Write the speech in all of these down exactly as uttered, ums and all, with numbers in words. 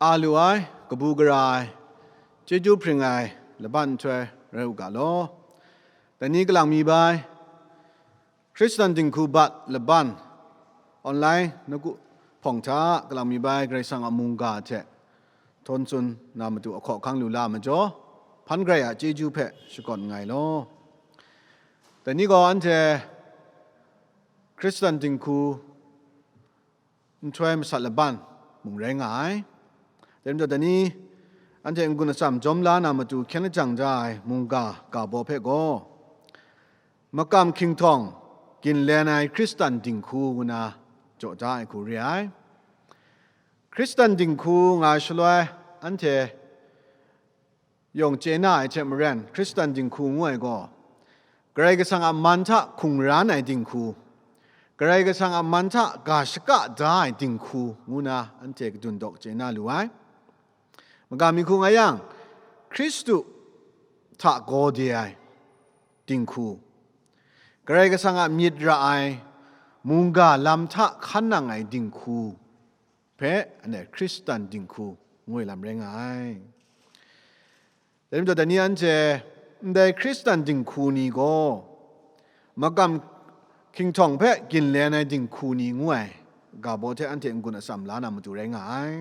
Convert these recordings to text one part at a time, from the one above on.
A lu ai, kabu gara ai, chyeju hpring ai laban nhtoi rai u ga law. Dai ni kalang mi bai, Hkristan dinghku bat laban, online nawku hpawng hta kalang mi bai Karai Kasang a mungga hte htawn tsun na matu ahkaw ahkang lu la majaw, hpan garai a chyeju hpe shakawn nngai law. Dai ni gaw anhte Hkristan dinghku nhtoi masat laban mung rai nga ai. Dai majaw, dai ni anhte n-gun atsam jawm la na matu hkyen lajang ja ai mungga ga baw hpe gaw, makam hkying htawng ginlen ai Hkristan dinghku ngu na jaw da ai hku re ai. Hkristan dinghku nga shaloi, anhte yawng chye na ai hte maren, Hkristan dinghku ngu ai gaw, Karai Kasang a man hta hkungran ai dinghku, Karai Kasang a man hta ga shaka da ai dinghku ngu na anhte kadun dawk chye na lu ai. Magam mi hku nga yang, Hkristu hta gaw de ai dinghku, Karai Kasang a myit ra ai mungga lam hta hkan nang ai dinghku hpe anhte Hkristan dinghku ngu ai lam rai nga ai. Dai majaw, dai ni anhte ndai Hkristan dinghku ni gaw makam hkying htawng hpe ginlen ai dinghku ni ngu ai ga baw hte anhte n-gun atsam la na matu rai nga ai.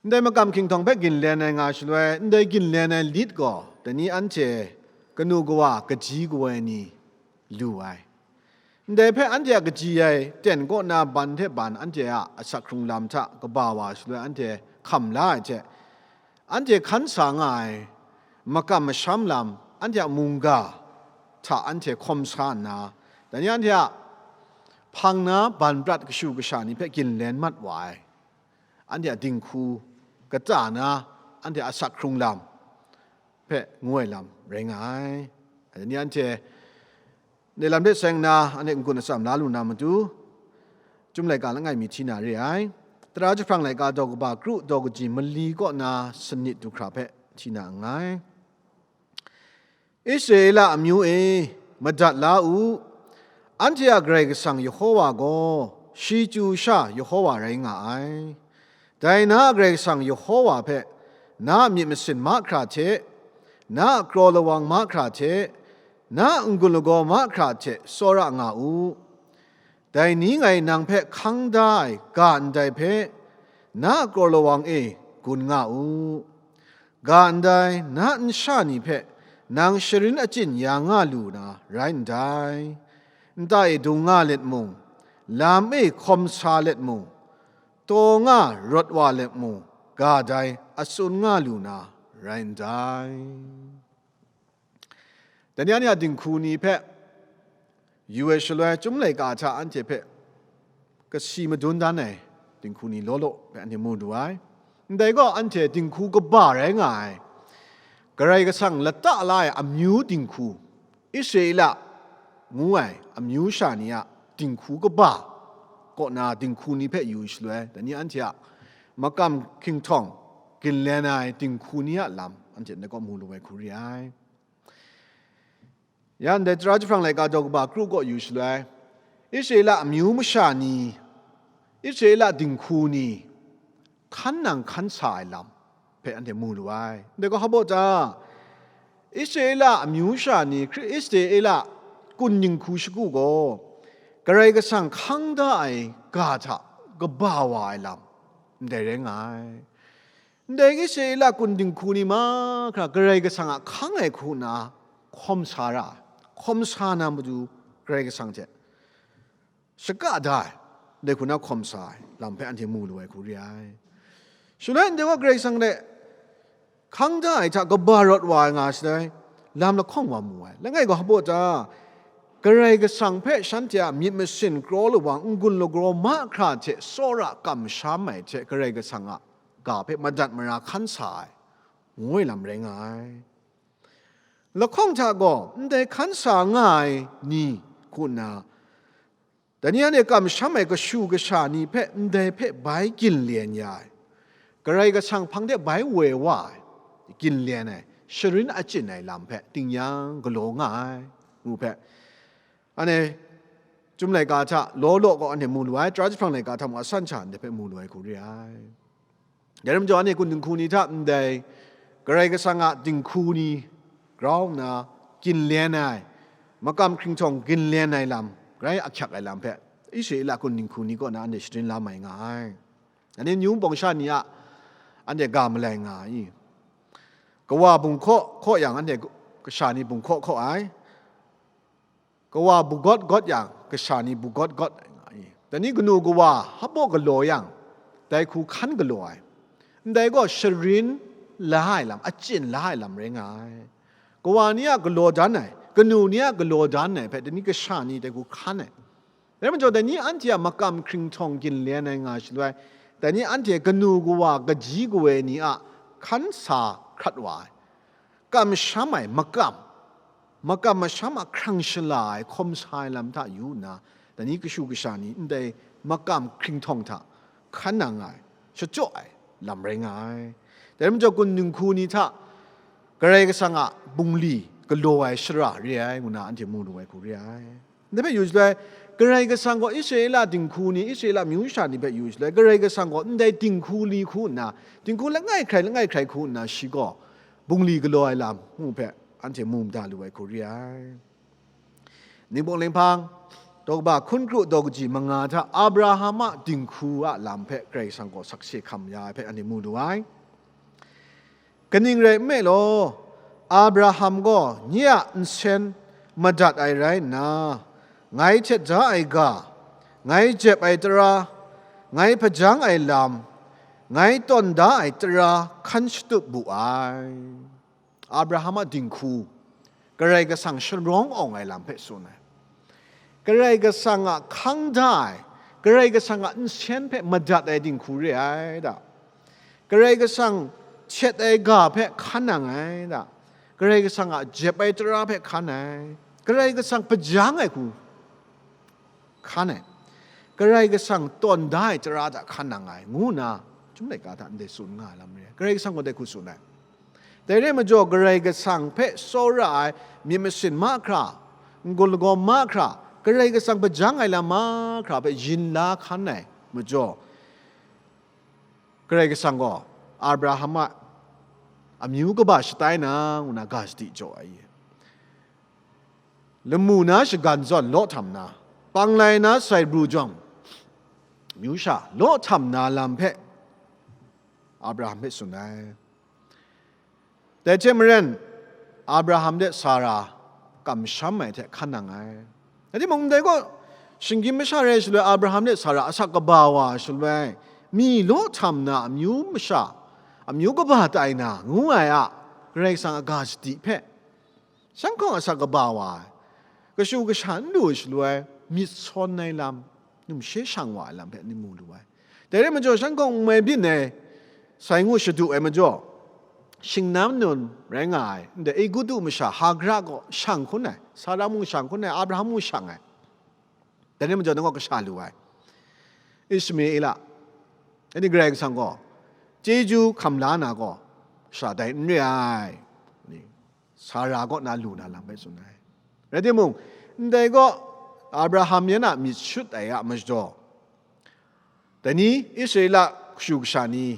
Ndai makam hkying htawng hpe ginlen ai nga shaloi, ndai ginlen ai lit gaw dai ni anhte kanu kawa kaji kawoi ni lu ai. Ndai hpe anhte a kaji ai ten kaw na ban hte ban anhte a asak hkrung lam hta kaba wa shaloi anhte hkam la ai hte, anhte hkan sa nga ai makam masham lam, anhte a mungga hta anhte hkawm sa nna, dai ni anhte a hpang na ban prat kashu kasha ni hpe ginlen mat wa ai. Anhte a dinghku kata na, anhte a asak hkrung lam hpe ngu ai lam rai nga ai. Dai ni anhte ndai lam hte seng nna, anhte n-gun atsam la lu na matu, Chyum laika langai mi hti na re ai. Tara jahprang laika daw kaba kru daw kaji mali kaw na sanit du hkra hpe hti na nngai. Israela amyu e, madat la u, anhte a Karai Kasang Yehowa gaw, shi chyu sha Yehowa rai nga ai. Dai na a Karai Kasang Yehowa hpe, na a myit masin mahkra hte, na a kraw lawang mahkra hte, na a n-gun lagaw mahkra hte tsawra nga u. Dai ni ngai nang hpe hkang da ai ga ndai hpe, na a kraw lawang e gun nga u. Ga ndai na nsha ni hpe nang sharin achyin ya nga lu na rai ndai. Nta e dung nga let mung, lam e hkawm sa let mung, taw nga rawt wa let mung, ga dai a tsun nga lu na rai ndai. Dai ni anhte a dinghku ni hpe yu ai shaloi, Chyum laika hta anhte hpe kasi madun dan ai dinghku ni law law hpe anhte mu lu ai. Ndai gaw, anhte dinghku kaba rai nga ai, Karai Kasang lata la ai amyu dinghku, Israela ngu ai amyu sha ni a dinghku kaba kaw na dinghku ni hpe yu shaloi, dai ni anhte a makam hkying htawng ginlen ai dinghku ni a lam anhte ndai kaw mu lu ai hku re ai. Ya ndai Tara jahprang laika daw kaba kru kaw yu shaloi, Israela amyu masha ni, Israela dinghku ni, hkan nang hkan sa ai lam hpe anhte mu lu ai. Ndai gaw hpa baw ta? Israela amyu sha ni, Hkri-, Israela kun dinghku shagu gaw, Karai Kasang hkang da ai ga hta kaba wa ai lam ndai rai nga ai. Ndai Israela kun dinghku ni mahkra Karai Kasang a hkang ai hku na hkawm sa ra ai. Hkawm sa na matu Karai Kasang hte shaka da ai, ndai hku na hkawm sa ai lam hpe anhte mu lu ai hku re ai. Shaloi ndai wa Karai Kasang hte hkang da ai hta kaba rawt wa ai nga shaloi, lam lahkawng wa mu ai. Langai gaw hpa baw ta? Karai Kasang hpe shanhte a myit masin kraw lawang n-gun lagaw mahkra hte tsawra kamsham ai hte Karai Kasang a ga hpe madat mara hkan sa ai, ngu ai lam rai nga ai. Lahkawng hta gaw ndai hkan sa nga ai ni hku nna, dai ni anhte kamsham ai kashu kasha ni hpe ndai hpe bai ginlen ya ai, Karai Kasang hpang de bai woi wa ai, ginlen ai, sharin achyin ai lam hpe ting yang galaw nga ai, ngu hpe, anhte Chyum laika hta law law gaw anhte mu lu ai, Tara jahprang laika hta mung asan sha ndai hpe mu lu ai hku re ai. Dai rai majaw, anhte kun dinghku ni hta ndai Karai Kasang a dinghku ni grau nna ginlen ai, makam hkringhtawng ginlen ai lam, grai ahkyak ai lam hpe Israela kun dinghku ni kaw na anhte shadin la mai nga ai. Anhte amyu bawng sha ni a anhte ga malai nga ai. Kawa bung hkaw hkaw yang, anhte kasha ni bung hkaw hkaw ai. Kawa bugawt gawt yang, kasha ni bugawt gawt ai nga ai. Dai ni kanu kawa hpaw galaw yang, dai hku hkan galaw ai. Ndai gaw sharin la ai lam, achyin la ai lam rai nga ai. Kawa ni a galaw dan ai, kanu ni a galaw dan ai hpe, dai ni kasha ni dai hku hkan ai. Dai majaw, dai ni anhte a makam hkringhtawng ginlen ai nga shaloi, dai ni anhte kanu kawa kaji kawe ni a hkan sa hkrat wa ai. Kamsham ai makam, makam masham a hkrang shala ai hkawm sa ai lam hta yu nna, dai ni kashu kasha ni ndai makam hkringhtawng hta hkan nang ai, shachyaw ai lam rai nga ai. Dai rai majaw, kun dinghku ni hta Karai Kasang a bungli galaw ai shara re ai, ngu na anhte mu lu ai hku re ai. Ndai hpe yu shaloi, Karai Kasang gaw Israela dinghku ni, Israela amyu sha ni hpe yu shaloi, Karai Kasang gaw ndai dinghku li hku nna, dinghku langai hkrai langai hkrai hku nna, shi gaw bungli galaw ai lam ngu hpe anhte mu mada lu ai hku re ai. Ningpawng Linghpang, daw kaba hkun kru daw kaji manga hta Abraham a dinghku a lam hpe Karai Kasang gaw sakse hkam ya ai hpe anhte mu lu ai. Kaning rai nme law, Abraham gaw nye a nsen madat ai rai nna, ngai htet da ai ga, ngai jep ai tara, ngai hpajang ai lam, ngai tawn da ai tara hkan shatup bu ai. Abraham a dinghku, Karai Kasang sharawng awng ai lam hpe tsun ai. Karai Kasang a hkang da ai, Karai Kasang a nsen hpe madat ai dinghku re ai da. Karai Kasang htet ai ga hpe hkan nang ai da. Karai Kasang a jep ai tara hpe hkan ai. Karai Kasang hpajang ai hku hkan ai. Karai Kasang tawn da ai tara hta hkan nang ai, ngu nna, Chyum laika hta ndai tsun nga ai lam re ai. Karai Kasang gaw dai hku tsun ai. Dai rai majaw, Karai Kasang hpe tsawra ai myit masin mahkra, n-gun lagaw mahkra, Karai Kasang hpajang ai lam mahkra hpe yin la hkan ai majaw, Karai Kasang gaw Abraham a amyu kaba shatai na, ngu na ga sadi jaw ai. Lamu na shagan zawn law htam na, panglai na sai bru jawng, amyu sha law htam na lam hpe Abraham hpe tsun ai. Dai hte maren, Abraham de Sara kamsham ai hte hkan nang ai. Rai timung, ndai gaw, shinggyim masha rai shaloi, Abraham de Sara asak kaba wa shaloi, mi law htam na amyu masha, amyu kaba tai na, ngu ai a, Karai Kasang a ga sadi hpe, shanhkawng asak kaba wa ai, kashu kasha n lu ai shaloi, myit sawn ai lam, numshe shang wa ai lam hpe ni mu lu ai. Dai rai majaw, shanhkawng n mai byin ai, sai ngu shadu ai majaw, shingnam nun rai nga ai, ndai Egutu masha Hagra gaw shang hkun ai, Sara mung shang hkun ai, Abraham mung shang ai. Dai rai majaw, dai gaw kasha lu ai. Ishmaela, anhte Karai Kasang gaw chyeju hkam la na gaw, sha dai n re ai. Sara kaw na lu na lam hpe tsun ai. Rai timung, ndai gaw Abraham yan a myit shut ai a majaw, dai ni Israela kashu kasha ni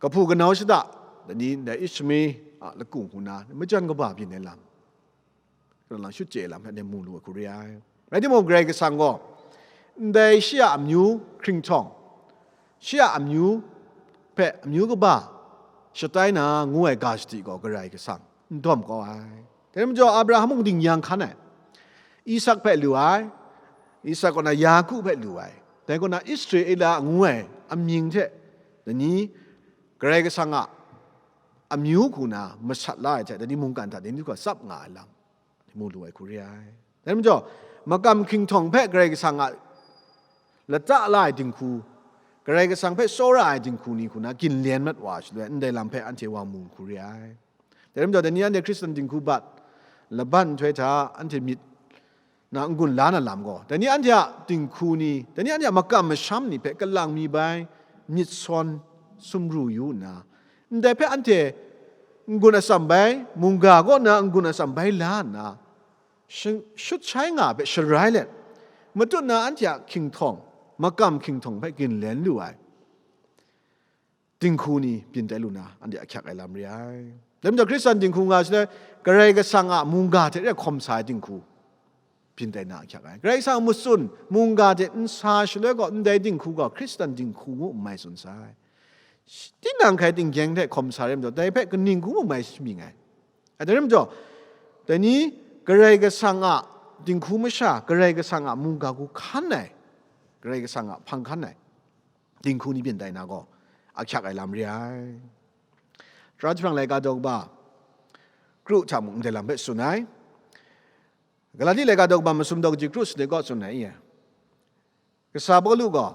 kahpu kanau shada, dai ni ndai Ishmael a lakung hku na majan kaba byin ai lam, kalang lang shut chye ai lam hpe anhte mu lu ai hku re ai. Rai timung, Karai Kasang gaw ndai shi a amyu hkringhtawng, shi a amyu hpe amyu kaba shatai na ngu ai ga sadi gaw Karai Kasang n dawm kau ai. Dai majaw, Abraham mung dingyang hkan ai, Isak hpe lu ai, Isak kaw na Yaku hpe lu ai, dai kaw na Israela ngu ai amying hte dai ni Karai Kasang a amyu hku na masat la ai hte, dai ni mungkan hta dai ni hkra tsap nga ai lam mu lu ai hku re ai. Dai majaw, makam hkinghtawng hpe Karai Kasang a lata la ai dinghku, Karai Kasang hpe tsawra ai dinghku ni hku na ginlen mat wa shaloi, ndai lam hpe anhte wa mu hku re ai. Dai majaw, dai ni anhte Hkristan dinghku bat laban nhtoi hta anhte myit na n-gun la na lam gaw, dai ni anhte a dinghku ni, dai ni anhte a makam masham ni hpe kalang mi bai myit sawn sumru yu nna, ndai hpe anhte n-gun atsam bai, mungga kaw na n-gun atsam bai la nna, shing-, shut shai nga hpe sharai let, matut na anhte a hkinghtawng, makam hkinghtawng hpe ginlen lu ai. dinghku ni byin tai lu na, anhte ahkyak ai lam re ai. Dai majaw Hkristan dinghku nga shaloi, Karai Kasang a mungga hte re hkawm sa ai dinghku byin tai na ahkyak ai. Karai Kasang a matsun mungga hte n sa shaloi gaw, ndai dinghku gaw Hkristan dinghku ngu n mai tsun sai. Tinang hkai tinggyeng hte hkawm sa re majaw, dai hpe kaning hku mu mai shamying ai. A dai re majaw, dai ni Karai Kasang a dinghku masha, Karai Kasang a mungga hku hkan ai, Karai Kasang a hpang hkan ai dinghku ni byin tai na gaw, ahkyak ai lam re ai. Tara jahprang laika daw kaba kru hta mung ndai lam hpe tsun ai. Galati laika daw kaba masum daw kaji kru sanit kaw tsun ai, iya. Kasa Pawlu gaw,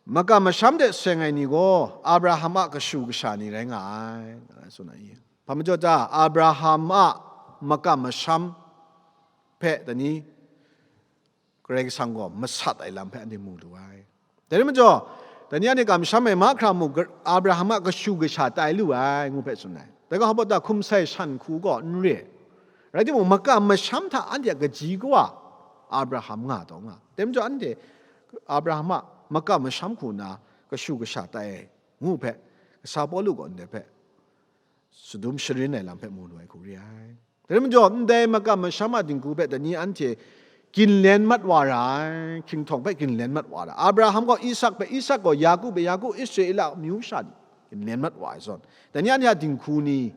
makam masham de seng ai ni gaw Abraham a kashu kasha ni rai nga ai, nga tsun ai, iya. Hpa majaw ta, Abraham a makam masham hpe dai ni Karai Kasang gaw masat ai lam hpe anhte mu lu ai. Dai rai majaw, dai ni anhte kamsham ai mahkra mung, Abraham a kashu kasha tai lu ai, ngu hpe tsun ai. Dai gaw hpa ta hkum sai shan hku gaw n re. Rai timung, makam masham hta anhte a kaji kawa Abraham nga taw nga. Dai majaw, anhte Abraham a makam masham hku na kashu kasha tai ai, ngu hpe, kasa Pawlu gaw ndai hpe shadum sharin ai lam hpe mu lu ai hku re ai. Dai rai majaw, ndai makam masham a dinghku hpe dai ni anhte ginlen mat wa ra ai, hkinghtawn hpe ginlen mat wa ra ai. Abraham gaw Isak hpe, Isak gaw Yaku hpe, Yaku Israela amyu sha ni ginlen mat wa ai zawn, dai ni anhte a dinghku ni,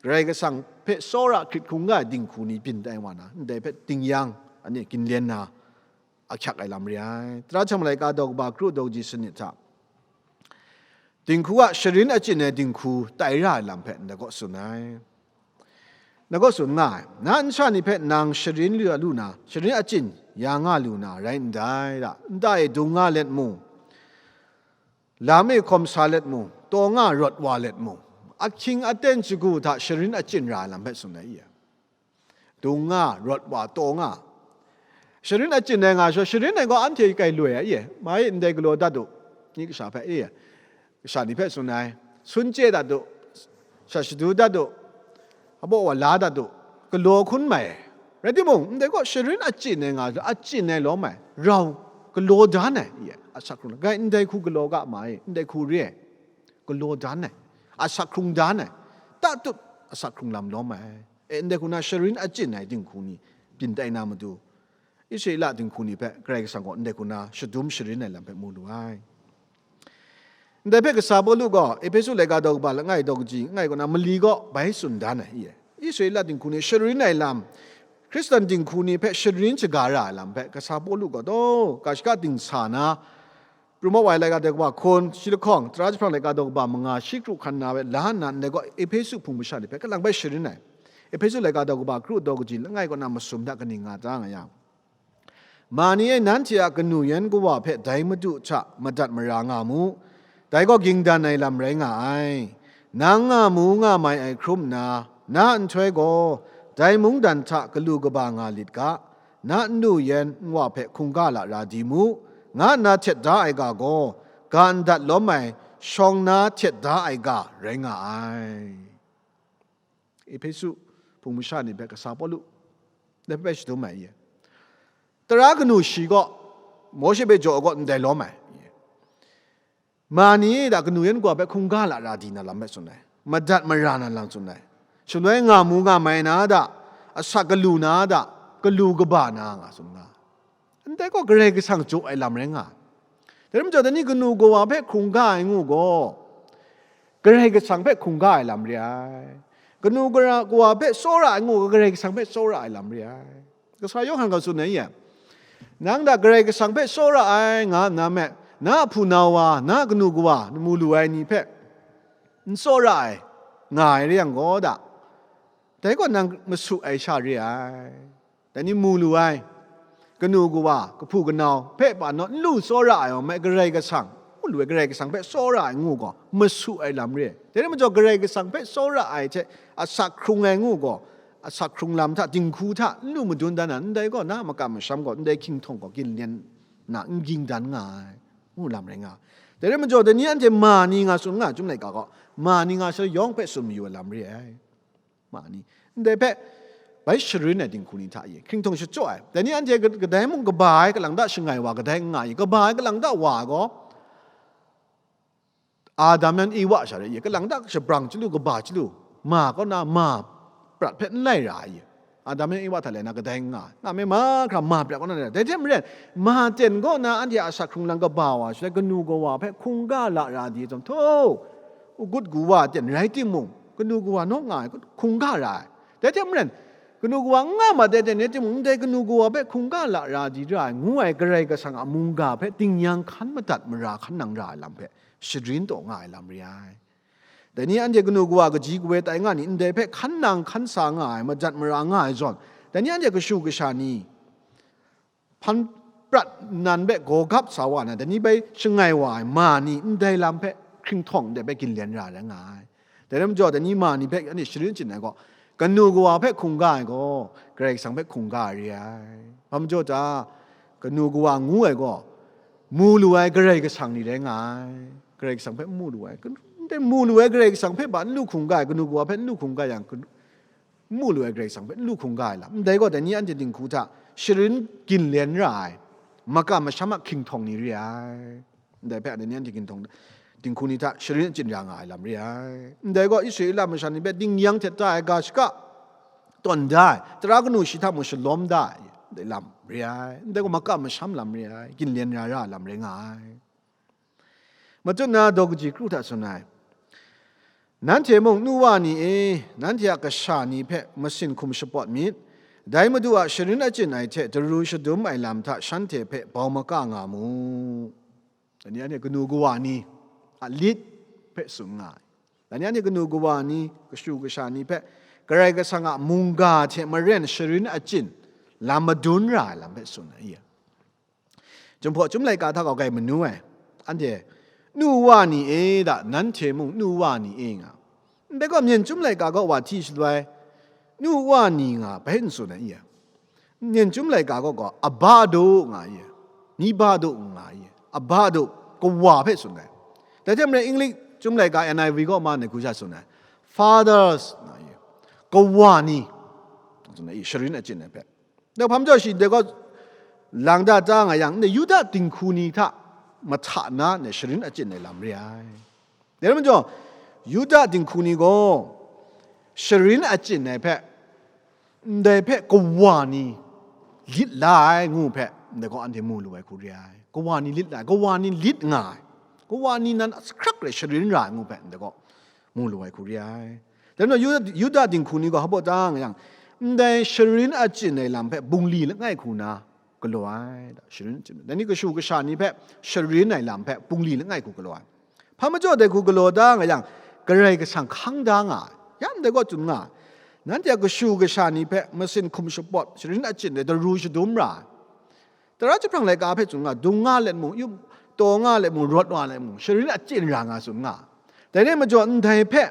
Karai Kasang hpe tsawra hkrit hkungga ai dinghku ni byin tai wa na, ndai hpe ding yang, anhte ginlen na, ahkyak ai lam re ai. Tara jahprang laika daw kaba kru daw kaji sanit hta, dinghku a sharin achyin ai dinghku tai ra ai lam hpe ndai kaw tsun ai. Ndai kaw tsun nga ai, na nsha ni hpe nang sharin lu, lu na, sharin achyin ya nga lu na rai ndai, da, nta e dung nga let mung, lam e hkawm sa let mung, taw nga rawt wa let mung, ahkying aten shagu hta sharin achyin ra ai lam hpe tsun ai, iya. Dung nga, rawt wa, taw nga. Sharin achyin ai nga sha, sharin ai gaw anhte kai loi ai, e, mai ndai galaw dat u, ni kasha hpe, e, kasha ni hpe tsun ai, sun chye dat u, sha shadu dat u, abaw wa la dat u, galaw hkun mai ai. Rai timung, ndai gaw sharin achyin ai nga sha, achyin ai lawm ai, rau galaw dan ai, e, asak hkrung, gai ndai hku galaw ga ma e, ndai hku re ai, galaw dan ai, asak hkrung dan ai, tatut asak hkrung lam lawm ai. E, ndai hku na sharin achyin ai dinghku ni byin tai na matu, Israela dinghku ni hpe Karai Kasang gaw ndai hku na shadum sharin ai lam hpe mu lu ai. Ndai hpe kasa Pawlu gaw Ehpesu laika daw kaba langai daw kaji langai kaw na mali gaw bai tsun dan ai, i e. Israela dinghku ni sharin ai lam, Hkristan dinghku ni hpe sharin shaga ra ai lam hpe kasa Pawlu gaw taw, ga shaka dingsa na, Pru Makwa ai laika daw kaba hkun, shi lahkawng, Tara jahprang laika daw kaba manga, shi kru hkan na hpe la nna, ndai gaw Ehpesu hpung masha ni hpe kalang bai sharin ai. Ehpesu laika daw kaba kru daw kaji langai kaw na masum hta kaning nga ta nga yang, ma ni e, nanhte a kanu yan kawa hpe dai Madu hta madat mara nga mu, dai gaw ging dan ai lam rai nga ai. Nang nga mu nga mai ai hkrum nna, na nhtoi gaw dai mungdan hta galu kaba nga lit ga, na nnu yan nwa hpe hkungga lara di mu, nga nna htet da ai ga gaw, ga ndat lawm ai, shawng na htet da ai ga rai nga ai. Ehpesu hpung masha ni hpe kasa Pawlu dai hpe shadum ai, i e. Tara kanu shi gaw, Mawshe hpe jaw ai gaw ndai lawm ai, i e. Ma ni da kanu yan kawa hpe hkungga lara di na lam hpe tsun ai, madat mara na lam tsun ai, shaloi nga mu nga mai na da, asak galu na da, galu kaba na nga tsun nga. Ndai gaw Karai Kasang jaw ai lam rai nga ai. Dai rai majaw, dai ni kanu kawa hpe hkungga ai ngu gaw, Karai Kasang hpe hkungga ai lam re ai. Kanu gara-, kawa hpe tsawra ai ngu gaw, Karai Kasang hpe tsawra ai lam re ai. Kasa Yawhan gaw tsun ai, i e. Nang da Karai Kasang hpe tsawra ai nga nna me, na a hpunau wa, na a kanu kawa, mu lu ai ni hpe n tsawra ai, nga ai re yang gaw da, dai gaw nang masu ai sha re ai. Dai ni mu lu ai, kanu kawa, kahpu kanau hpe pa naw n lu tsawra ai, aw mai Karai Kasang, mu lu ai Karai Kasang hpe tsawra ai ngu gaw, masu ai lam re ai. Dai rai majaw, Karai Kasang hpe tsawra ai hte asak hkrung ai ngu gaw, asak hkrung lam hta, dinghku hta n lu madun dan na, ndai gaw na makam masham gaw, ndai hkinghtawn gaw ginlen na n ging dan nga ai, ngu lam rai nga ai. Dai rai majaw, dai ni anhte ma ni nga tsun nga ai, Chyum laika gaw, ma ni nga shaloi yawng hpe tsun mayu ai lam re ai. Ma ni, ndai hpe bai sharin ai dinghku ni hta e hkinghtawn shachyaw ai. Dai ni anhte ka-, kadai mung kaba ai kalang ta shangai wa kadai n nga i, kaba ai kalang ta wa ai gaw, Adam yan Ewa sha rai ye, kalang tak shabrang chyalu, kaba chyalu, ma kaw na ma prat hpe n lai ra ai ye. Adam yan Ewa hta lai na kadai n nga ai. Nga me mahkra ma prat kaw na lai ra. Dai hte maren, ma ten kaw na anhte a asak hkrung lang kaba wa shaloi, kanu kawa hpe hkungga la ra di ai zawn, htaw, u gut gu wa ten rai timung, kanu kawa naw nga ai, hkungga ra ai. Dai hte maren, kanu kawa n nga ma dai ten rai timung, ndai kanu kawa hpe hkungga la ra di ra ai, ngu ai Karai Kasang a mungga hpe tingnyang hkan madat mara hkan nang ra ai lam hpe sharin taw nga ai lam re ai. Dai ni anhte kanu kawa kaji kawe tai nga ni, ndai hpe hkan nang hkan sa nga ai, madat mara nga ai zawn, dai ni anhte kashu kasha ni, hpan prat nnan hpe gaw gap sa wa na, dai ni bai shangai wa ai ma ni ndai lam hpe hkringhtawng ndai hpe ginlen ra ai rai nga ai. Dai rai majaw, dai ni ma ni hpe anhte sharin achyin ai gaw, kanu kawa hpe hkungga ai gaw, Karai Kasang hpe hkungga ai re ai. Hpa majaw ta, kanu kawa ngu ai gaw, mu lu ai Karai Kasang ni rai nga ai. Karai Kasang hpe n mu lu ai, ndai mu lu ai Karai Kasang hpe ba n lu hkungga ai, kanu kawa hpe n lu hkungga yang, kanu, n mu lu ai Karai Kasang hpe n lu hkungga ai lam. Ndai gaw, dai ni anhte dinghku hta sharin ginlen ra ai, makam masham a hkinghtawng ni re ai. Ndai hpe dai ni anhte hkinghtawng, dinghku ni hta sharin achyin ra nga ai lam re ai. Ndai gaw, Israela masha ni hpe dingyang htet da ai ga shaka tawn da ai, tara kanu shi hta mung shalawm da ai, ndai lam re ai. Ndai gaw, makam masham lam re ai, ginlen ra ra ai lam rai nga ai. Matut na daw kaji kru hta tsun ai, nanhte mung nu wa ni e, nanhte a kasha ni hpe masin hkum shapawt myit, dai Madu a sharin achyin ai hte daru shadum ai lam hta shanhte hpe bau maka nga mu. Dai ni anhte kanu kawa ni a lit hpe tsun nga ai. Dai ni anhte kanu kawa ni, kashu kasha ni hpe Karai Kasang a mungga hte maren sharin achyin lam madun ra ai lam hpe tsun ai. Jinghpaw Chyum laika hta gaw grai manu ai. Anhte, nu wa ni e da, nanhte mung nu wa ni e nga. Ndai gaw, Myen Chyum laika gaw wa hti shaloi, nu wa ni nga, bai n tsun ai i? Myen Chyum laika gaw, gaw, Aba Do nga i? Ni ba do nga i? Aba Do, kawa hpe tsun ai. Dai hte maren, English Chyum laika N I V gaw ma ngu sha tsun ai, Fathers nga i? Kawa ni, tsun ai i? Sharin achyin ai hpe. Dai hpa majaw shi ndai gaw lang da ta nga yang, ndai Yuda dinghku ni hta mahta na ndai sharin achyin ai lam re ai. Dai rai majaw, Yuda dinghku ni gaw sharin achyin ai hpe, ndai hpe kawa ni lit la ai ngu hpe, ndai gaw anhte mu lu ai hku re ai. Kawa ni lit la ai, kawa ni lit nga ai, kawa ni nan a sahkrak rai sharin ra ai ngu hpe, ndai gaw mu lu ai hku re ai. Dai majaw, Yuda, Yuda dinghku ni gaw hpa baw ta nga yang, ndai sharin achyin ai lam hpe bungli langai hku na galaw ai, da, sharin achyin. Dai ni kashu kasha ni hpe sharin ai lam hpe bungli langai hku galaw ai. Hpa majaw dai hku galaw da nga yang, Karai Kasang hkang da nga ai. Ya ndai gaw tsun nga ai, nanhte a kashu kasha ni hpe masin hkum shapawt, sharin achyin ai daru shadum ra ai. Tara jahprang laika hpe tsun nga, dung nga let mung, yu taw nga let mung, rawt wa let mung, sharin achyin ra nga tsun nga. Dai rai majaw, ndai hpe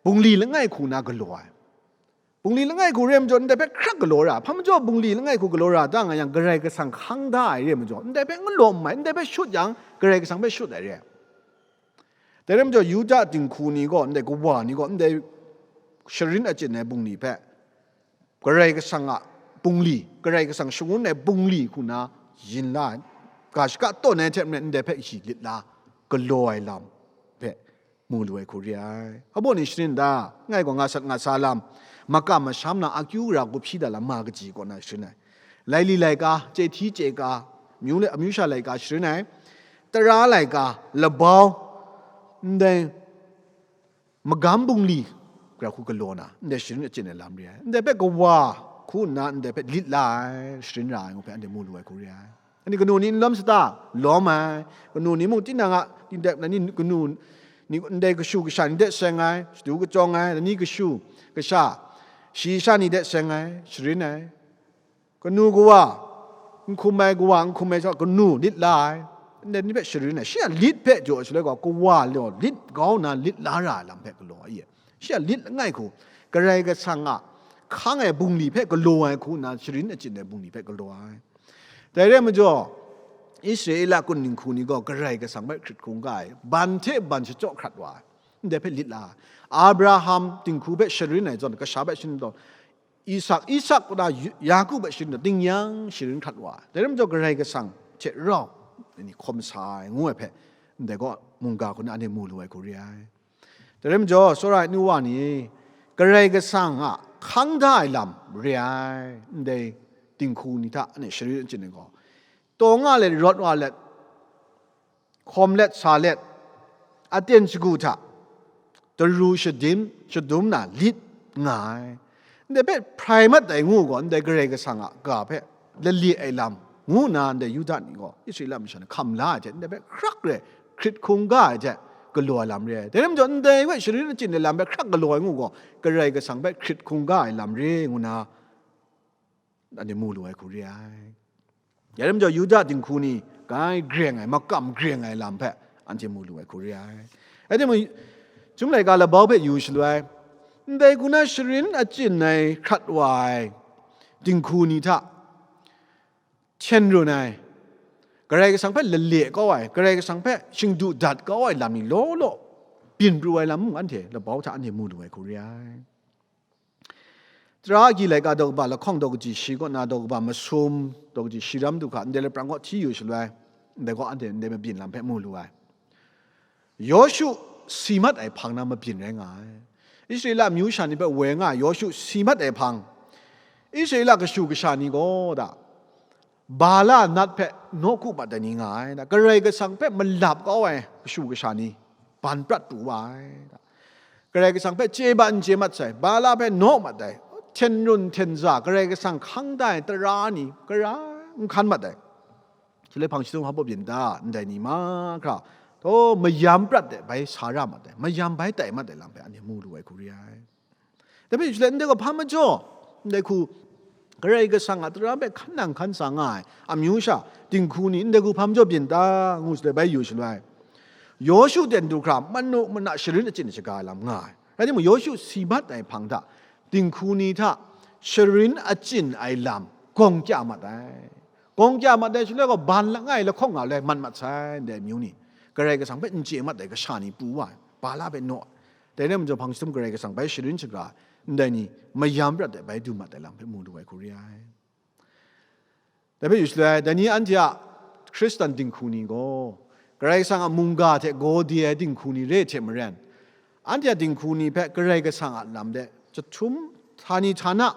bungli langai hku na galaw ai. Bungli langai hku re majaw, ndai hpe hkrak galaw ra. Hpa majaw bungli langai hku galaw ra ta nga yang, Karai Kasang hkang da ai re majaw, ndai hpe n galaw n mai, ndai hpe shut yang, Karai Kasang hpe shut ai re. Dai rai majaw, Yuda dinghku ni gaw, ndai kawa ni gaw, ndai sharin achyin ai bungli hpe, Karai Kasang a bungli, Karai Kasang shangun ai bungli hku na yin la ai, ga shaka tawn ai hte maren ndai hpe shi lit la galaw ai lam hpe mu lu ai hku re ai. Hpa baw ni sharin da, ngai gaw nga sat nga sa lam, makam masham na akyu gara gup shi da lam ma kaji kaw na sharin ai. Laili laika, chye hti chye ka, amyu le, amyu sha laika sharin ai, tara laika, labau, ndai magam bungli, gara hku galaw na, ndai sharin achyin ai lam re ai. Ndai hpe kawa hku nna ndai hpe lit la ai, sharin ra ai ngu hpe anhte mu lu ai hku re ai. Anhte kanu ni n lawm sata, lawm ai. Kanu ni mung tinang a, tindak, dai ni kanu ni, ndai kashu kasha ni de seng ai, shadu kachyawng ai, dai ni kashu kasha shayi sha ni de seng ai, sharin ai. Kanu kawa, n hkum ai kawa, n hkum ai sha, kanu lit la ai. Ndai ni hpe sharin ai. Shi a lit hpe jaw ai shaloi gaw, kawa law lit kau nna lit la ra ai lam hpe galaw ai. Shi a lit langai hku, Karai Kasang a hkang ai bungli hpe galaw ai hku nna, sharin achyin ai bungli hpe galaw ai. Dai rai majaw, Israela kun dinghku ni gaw Karai Kasang hpe hkrit hkungga ai, ban hte ban shachyaw hkrat wa ai, ndai hpe lit la ai. Abraham dinghku hpe sharin ai zawn, kasha hpe sharin tawn, Isak, Isak kaw na Yu-, Yaku hpe sharin tawn, tingnyang sharin hkrat wa ai. Dai rai majaw, Karai Kasang hte rau ai ni hkawm sa ai, ngu ai hpe, ndai gaw mungga hku na anhte mu lu ai hku re ai. Dai rai majaw, tsawra ai nu wa ni, Karai Kasang a hkang da ai lam re ai, ndai dinghku ni hta anhte sharin achyin ai gaw, taw nga let, rawt wa let, hkawm let, sa let, aten shagu hta, daru shadim, shadum na lit nga ai. Ndai hpe hprai mat ai ngu gaw, ndai Karai Kasang a ga hpe lale ai lam ngu nna, ndai Yuda ni gaw Israela masha ni hkam la ai hte, ndai hpe hkrak re hkrit hkungga ai hte galaw ai lam re ai. Dai rai majaw, ndai hpe sharin achyin ai lam hpe hkrak galaw ai ngu gaw, Karai Kasang hpe hkrit hkungga ai lam re ngu nna, anhte mu lu ai hku re ai. Ya rai majaw, Yuda dinghku ni grai greng ai, makam greng ai lam hpe anhte mu lu ai hku re ai. Rai timung, Chyum laika labau hpe yu shaloi, ndai hku na sharin achyin ai hkrat wa ai dinghku ni hta hten run ai, Karai Kasang hpe lale kau ai, Karai Kasang hpe shingdu dat kau ai lam ni law law byin pru ai lam mung, anhte labau hta anhte mu lu ai hku re ai. Tara agyi laika daw kaba lahkawng daw kaji shi kaw na daw kaba masum daw kaji shi ram du hkra, ndai laprang kaw hti yu shaloi, ndai gaw anhte ndai mabyin lam hpe mu lu ai. Yawshu si mat ai hpang na mabyin rai nga ai. Israela amyu sha ni hpe woi nga ai Yawshu si mat ai hpang, Israela kashu kasha ni gaw da, Bala nat hpe nawku mat ai ni nga ai, da, Karai Kasang hpe malap kau ai kashu kasha ni ban prat pru wa ai, da. Karai Kasang hpe chye ban chye mat sai, Bala hpe naw mat ai, hten run hten za, Karai Kasang hkang da ai tara ni, gara n hkan mat ai. Shaloi hpang shi htum hpa baw byin da, ndai ni mahkra, taw mayam prat de bai sa ra mat ai, mayam bai tai mat ai lam hpe anhte mu lu ai hku re ai. Dai hpe yu shaloi, ndai gaw hpa majaw, ndai hku Karai Kasang a tara hpe hkan nang hkan sa nga ai amyu sha dinghku ni ndai hku hpa majaw byin ta, ngu shaloi bai yu shaloi, Yawshu ten du hkra manu mana sharin achyin shaga ai lam nga ai. Rai timung, Yawshu si mat ai hpang hta, dinghku ni hta sharin achyin ai lam gawng kya mat ai. Gawng kya mat ai shaloi gaw, ban langai lahkawng nga lai mat mat sai, ndai amyu ni. Karai Kasang hpe n chye mat ai kasha ni pru wa ai, Bala hpe naw ai. Dai rai majaw, hpang shi htum Karai Kasang bai sharin shaga, ndai ni mayam prat ai bai du mat ai lam hpe mu lu ai hku re ai. Dai hpe yu shaloi, dai ni anhte a Hkristan dinghku ni gaw, Karai Kasang a mungga hte gaw de ai dinghku ni re hte maren, anhte a dinghku ni hpe Karai Kasang a lam de chyahtum htani htana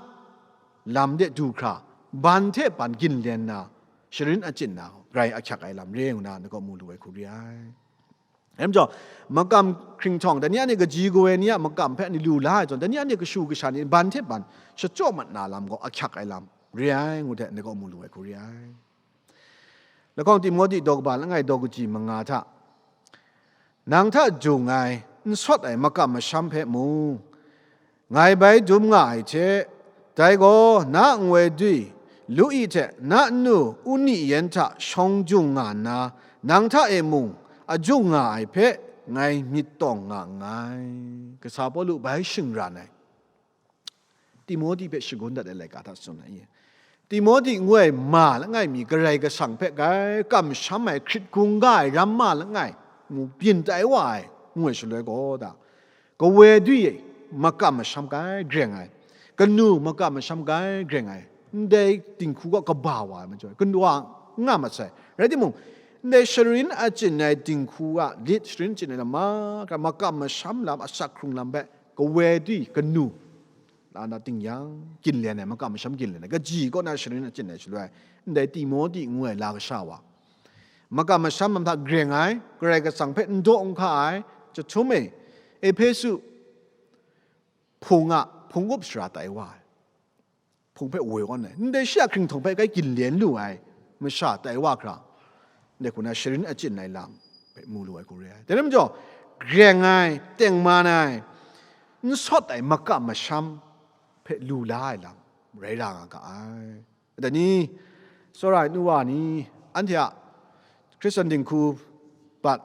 lam de du hkra, ban hte ban ginlen na, sharin achyin na, grai ahkyak ai lam re ngu na, ngai kaw mu lu ai hku re ai. Rai majaw, makam hkringhtawng, dai ni anhte kaji kaw ai ni a makam hpe ni lu la ai zawn, dai ni anhte kashu kasha ni ban hte ban shachyaw mat na lam gaw ahkyak ai lam re ai, ngu hte ngai kaw mu lu ai hku re ai. Lahkawng Timote daw kaba langai daw kaji manga hta, nang hta jung ai, n sawt ai makam masham hpe mung, ngai bai dum nga ai hte, dai gaw na nwoi dui, Lui hte na nnu Uni yen hta shawng jung nga nna, nang hta e mung a jung nga ai hpe ngai myit tawng nga nngai. Kasa Pawlu bai shingran ai Timote hpe shagun dat ai laika hta tsun ai. Timote ngu ai ma langai mi Karai Kasang hpe grai kamsham ai, hkrit hkungga ai ram ma langai mu byin tai wa ai, ngu ai shaloi gaw da, kawe dui makam masham grai greng ai, kanu makam masham grai greng ai, ndai dinghku gaw kaba wa ai majaw, kanu a n nga mat sai. Rai timung, ndai sharin achyin ai dinghku a lit, sharin achyin ai lam mahkra, makam masham lam, asak hkrung lam hpe kawe dui kanu la na ting yang, ginlen ai, makam masham ginlen ai, kaji kaw na sharin achyin ai shaloi, ndai Timote ngu ai la kasha wa, makam masham lam hta greng ai, Karai Kasang hpe n daw n hka ai, chyahtum e, Ehpesu hpung a hpung up sara tai wa ai, hpung hpe woi kawn ai, ndai shi a hkringhtawng hpe grai ginlen lu ai masha tai wa hkra, ndai hku na sharin achyin ai lam hpe mu lu ai hku re ai. Dai rai majaw, greng ai, tengman ai, n sawt ai makam masham hpe lu la ai lam rai ra nga ga ai. Dai ni, tsawra ai nu wa ni, anhte a Hkristan dinghku bat,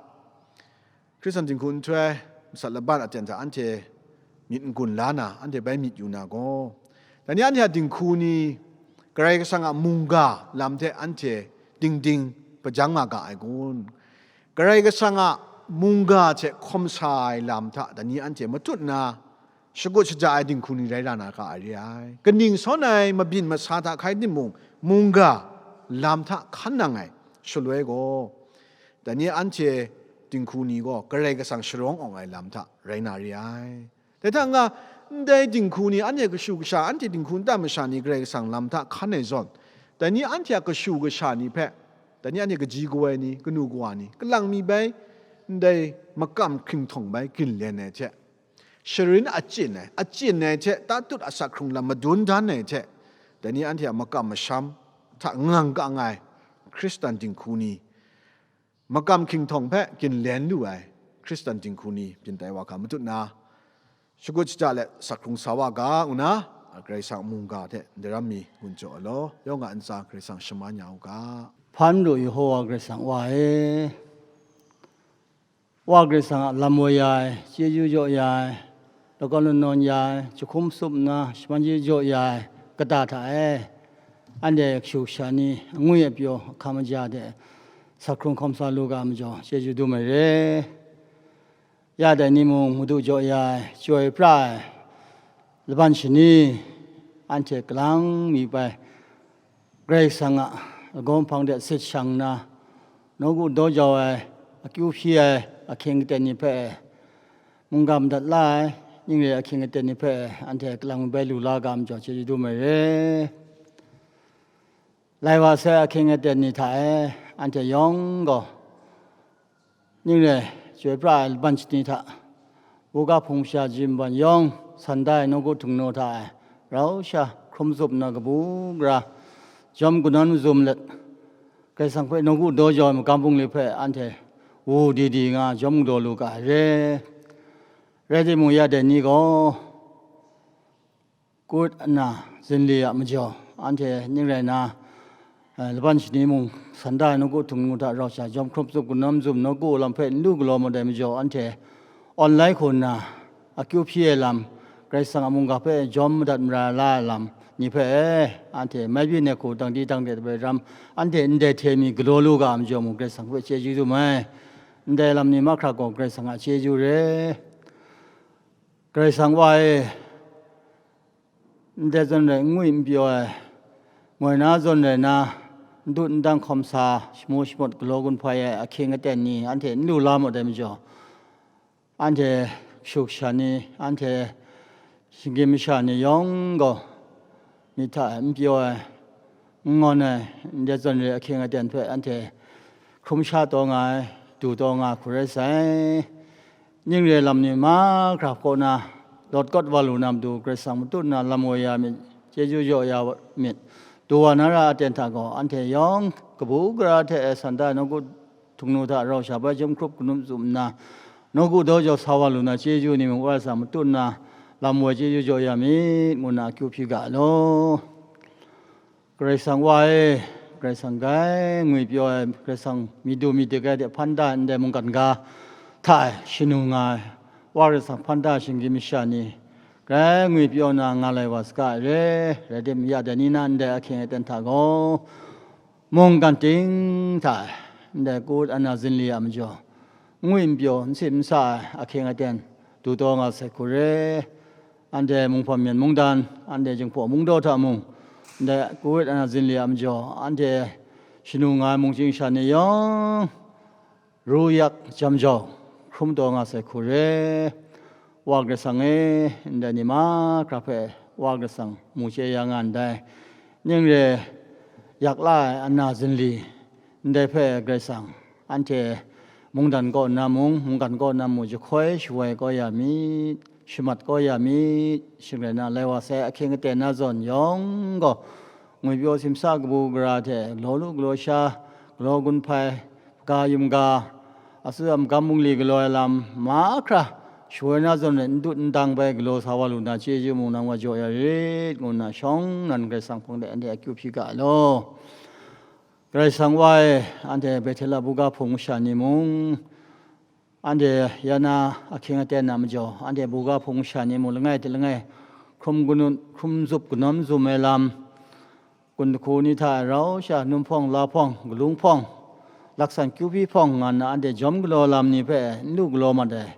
Hkristan dinghku nhtoi masat laban aten hta anhte myit n-gun la na, anhte bai myit yu na gaw, dai ni anhte a dinghku ni Karai Kasang a mungga lam hte anhte ding ding hpajang nga ga ai kun? Karai Kasang a mungga hte hkawm sa ai lam hta dai ni anhte matut nna, shakut shaja ai dinghku ni rai ra na ga ai re ai. Kaning sawn ai mabyin masa hta hkai timung, mungga lam hta hkan nang ai shaloi gaw, dai ni anhte dinghku ni gaw Karai Kasang sharawng awng ai lam hta rai na re ai. Dai hta n-ga, ndai dinghku ni anhte kashu kasha, anhte dinghku nta masha ni Karai Kasang lam hta hkan ai zawn, dai ni anhte a kashu kasha ni hpe, dai ni anhte kaji kawai ni, kanu kawa ni, kalang mi bai, ndai makam hkinghtawng bai ginlen ai hte, sharin achyin ai, achyin ai hte tatut asak hkrung lam madun dan ai hte, dai ni anhte a makam masham hta ngang kang ai Hkristan dinghku ni, makam hkinghtawng hpe ginlen lu ai Hkristan dinghku ni byin tai wa hkra matut na, shakut shaja let sak hkrung sa wa ga, ngu na, Karai Kasang mungga hte daram mi gun jaw ai law, yawng a ntsa Karai Kasang shaman ya u ga. Hpan lu Yehowa Karai Kasang Wa e, Wa Karai Kasang a lam woi ya ai, chyeju jaw ya ai, lakawn lanawn ya ai, jahkum tsup nna shaman chyeju jaw ya ai kata hta e, anhte kashu kasha ni angwi apyaw ahkang maja de sak hkrung hkawm sa lu ga majaw, chyeju dum ai re. Ya dai ni mung madu jaw ya ai, chyoi pra ai, laban shani, anhte kalang mi bai, Karai Kasang a lagaw hpang de sit shang nna, nawku daw jau ai, akyu hpyi ai ahkying aten ni hpe, mungga madat la ai, ning re ahkying aten ni hpe, anhte kalang mi bai lu la ga majaw, chyeju dum ai re. Lai wa sai ahkying aten ni hta e, anhte yawng gaw, ning re, chyoi pra ai laban shani hta, buga hpung masha jim ban yawng, san da ai nawku htingnu hta e, rau sha hkrum zup nna kabu gara, jawm kanawn mazum let, Karai Kasang hpe nawku daw jau ai magam bungli hpe anhte wu di di nga jawm galaw lu ga ai re. Rai timung, ya dai ni gaw, kut ana zinli a majaw, anhte ning rai na, eh, laban shani mung, san da ai nawku htingnu hta rau sha, jawm hkrup tsup kanawn mazum nawku lam hpe n lu galaw mat ai majaw, anhte online hku nna akyu hpyi ai lam, Karai Kasang a mungga hpe jawm madat mara la ai lam ni hpe, anhte mai byin ai hku dangdi dangde bai ram, anhte ndai hte mi galaw lu ga ai majaw mung, Karai Kasang hpe chyeju dum ai. Ndai lam ni mahkra gaw Karai Kasang a chyeju re. Karai Kasang Wa e, ndai zawn rai n ngwi n pyaw ai, moi na zawn rai na, n dut n dang hkawm sa, shamu shamut galaw gun hpai ai ahkying aten ni anhte n lu la mat ai majaw, anhte kashu kasha ni, anhte shinggyim masha ni yawng gaw, myit hta e n pyaw ai, n ngawn ai, ndai zawn re ahkying aten hpe anhte hkrum sha taw nga ai, du taw nga ai hku rai sai. Ning re lam ni mahkra kaw na, lawt kawt wa lu na matu, Karai Kasang matut nna lam woi ya myit, chyeju jaw ya myit, du wa na ra aten hta gaw, anhte yawng kabu gara hte e san da ai nawku htingnu hta rau sha bai jawm hkrup kanawn mazum nna, nawku daw jau sa wa lu na chyeju ni mung Karai Kasang matut nna lam woi chyeju jaw ya myit, ngu nna akyu hpyi ga ai law. Karai Kasang Wa e, Karai Kasang grai ngwi pyaw ai, Karai Kasang mi du mi dik ai de hpan da ai ndai mungkan ga hta e shanu nga ai, Wa Karai Kasang hpan da ai shinggyim masha ni, grai ngwi pyaw na nga lai wa saga ai re. Rai timung, ya dai ni na ndai ahkying aten hta gaw, mungkan ting hta e, ndai kut ana zinli a majaw, n ngwi n pyaw, n sit n sa ai ahkying aten du taw nga sai hku re. Anhte Munghpawm Myen mungdan, anhte Jinghpaw Mungdaw hta mung, ndai kut ana zinli a majaw, anhte shanu nga ai mungchying sha ni yawng, ru yak jam jau, hkrum taw nga sai hku re. Wa Karai Kasang e, ndai ni mahkra hpe Wa Karai Kasang mu chye ya nga ndai. Ning re, yak la ai ana zinli, ndai hpe Karai Kasang, anhte mungdan kaw nna mung, mungkan kaw nna mung, jahkoi shawoi kau ya myit, shamat kau ya myit, shing rai na, lai wa sai ahkying aten na zawn yawng gaw, ngwi pyaw simsa kabu gara hte, galaw lu galaw sha, galaw gun hpai, ga yum ga, asu a magam bungli galaw ai lam, mahkra shawoi na zawn rai n dut n dang bai galaw sa wa lu na chyeju mung nang wa jaw ya rit, ngu nna shawng nnan Karai Kasang hpang de anhte akyu hpyi ga ai law. Karai Kasang Wa e, anhte Bethela buga hpung masha ni mung, anhte ya na ahkying aten a majaw, anhte buga hpung masha ni mung langai hte langai hkrum kanawn, hkrum zup kanawn zum ai lam, gun hku ni hta e rau sha, num hpawng, la hpawng, galung hpawng, laksan kyu hpyi hpawng nga nna anhte jawm galaw lam ni hpe n lu galaw mat ai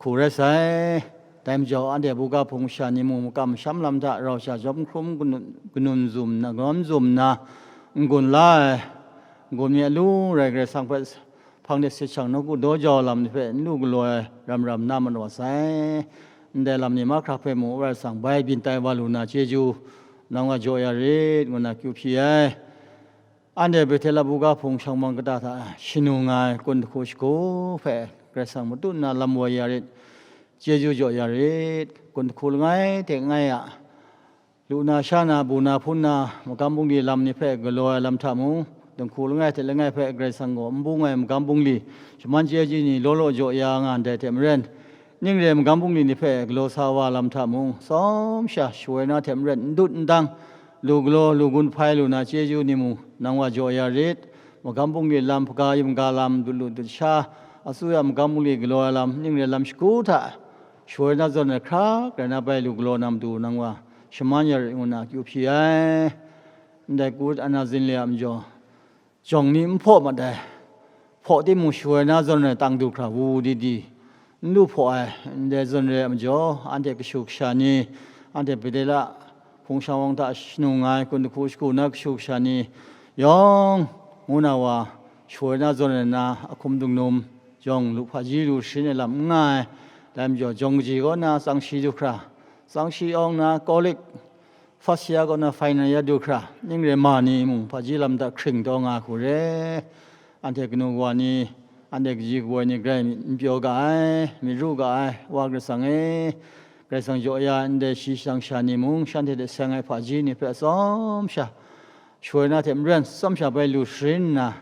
hku rai sai. Dai majaw, anhte buga hpung masha ni mung makam masham lam hta rau sha jawm hkrum kanu-, kanun zum nna, kanawn zum nna, n-gun la ai, n-gun mi alu rai Karai Kasang hpe hpang de sit shang nawku daw jau lam ni hpe n lu galaw ai ram ram na majaw sai. Ndai lam ni mahkra hpe mung Wa Karai Kasang bai byin tai wa lu na chyeju nang wa jaw ya rit, ngu na kyu hpyi ai. Anhte Bethela buga hpung shang bang kata hta shanu nga ai kun jahku shagu hpe Karai Kasang matut nna lam woi ya rit, chyeju jaw ya rit, kun jahku langai hte langai a lu na sha na, bu na hpun na, magam bungli lam ni hpe galaw ai lam hta mung, dinghku langai hte langai hpe Karai Kasang gaw n bung ai magam bungli, shaman chyeju ni law law jaw ya nga ndai hte maren, ning re magam bungli ni hpe galaw sa wa lam hta mung, tsawm sha shawoi na hte maren n dut n dang, lu galaw, lu gun hpai lu na chyeju ni mung, nang wa jaw ya rit. Magam bungli lam, hpaga yamga lam, dut lu dut sha, asuya magam bungli galaw ai lam, ning re lam shagu hta, shawoi na zawn ai hkra, grai na bai lu galaw na matu nang wa shaman ya rit ngu na akyu hpyi ai. Ndai Kut Ana Zinle a majaw, jawng ni n hpaw mat ai, hpaw timung shawoi na zawn ai tang du hkra wu di di, n lu hpaw ai, ndai zawn re a majaw, anhte kashu kasha ni, anhte Bethela hpung shang wang hta shanu nga ai, kun jahku shagu na kashu kasha ni yawng, ngu na wa, shawoi na zawn ai na, ahkum dungnum, jawng lu hpaji lu sharin ai lam n nga ai, dai majaw, jawng kaji kaw na tsang shi du hkra, tsang shi awng na, kawlik, Fasiya kaw na hpai na ya du hkra, ning re ma ni mung hpaji lam hta hkring taw nga hku re. Anhte kanu kawa ni, anhte kaji kawoi ni grai myit n pyaw ga ai, myit ru ga ai, Wa Karai Kasang e, Karai Kasang jaw ya ndai shi shadang sha ni mung, shanhte hte seng ai hpaji ni hpe tsawm sha, shawoi na hte maren tsawm sha bai lu sharin nna,